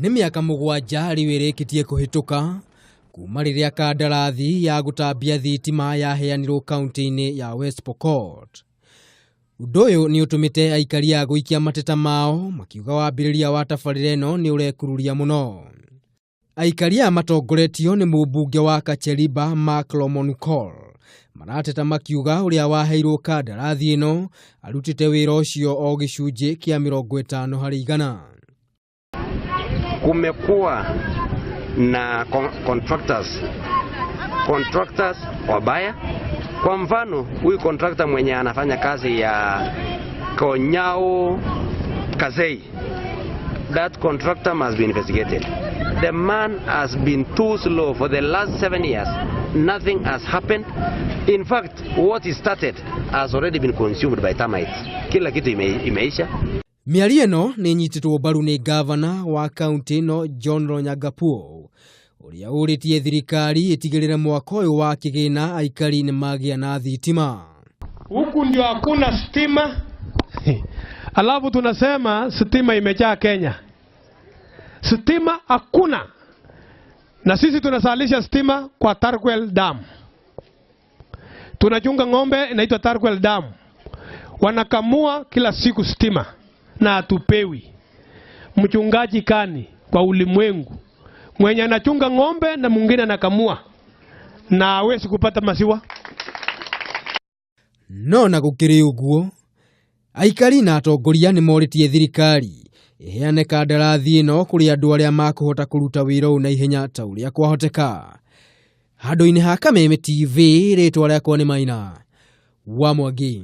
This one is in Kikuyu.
Nĩ mĩaka mũgwanja rĩu ĩrĩkĩtie kũhĩtũka kuma rĩrĩa kandarathi ya gũtambia thitima yaheanirwo kaunti-inĩ ya West Pokot. Ũndũ ũyũ nĩ ũtũmĩte aikari a gũikia mateta mao makiuga wambĩrĩria wa tabarĩra ĩno nĩ ũrekururia mũno. Aikari aya matongoretio nĩ mũmbunge wa Kacheliba Mark Lomonukol marateta makiuga ũrĩa waheirwo kandarathi ĩno arutĩte wĩra ũcio o gĩcunjĩ kĩa 50%. Kumekuwa na contractors wabaya. Kwa mfano, huyu contractor mwenye anafanya kazi ya Konyao Kazei, that contractor must be investigated. The man has been too slow for the last 7 years. Nothing has happened. In fact, what he started has already been consumed by termites. Kila kitu imeisha. Mĩario ĩno nĩ ĩnyitĩtwo mbaru nĩ ngavana wa kaunti ĩno John Lonyangapuo ũrĩa ũrĩtie thirikari ĩtigĩrĩre mwaka ũyũ wa kĩgĩna aikari nĩ magĩa na thitima. Huku ndio hakuna stima, alafu tunasema stima imejaa Kenya. Stima hakuna, na sisi tunazalisha stima kwa Turkwel Dam. Tunachunga ng'ombe inaitwa Turkwel Dam, wanakamua kila siku stima na hatupewi. Mchungaji kani kwa ulimwengu mwenye anachunga ng'ombe na mwingine anakamua na hawezi kupata maziwa? No na gũkĩrĩ ũguo, aikari na atongoria nĩ morĩtie thirikari ĩheane kandarathi ĩno kũrĩ andũ arĩa makũhota kũruta wĩra ũyũ na ihenya ta ũrĩa kwahoteka. Handũ-inĩ ha Kameme TV, rĩtwa rĩakwa nĩ Maina wa Mwangi.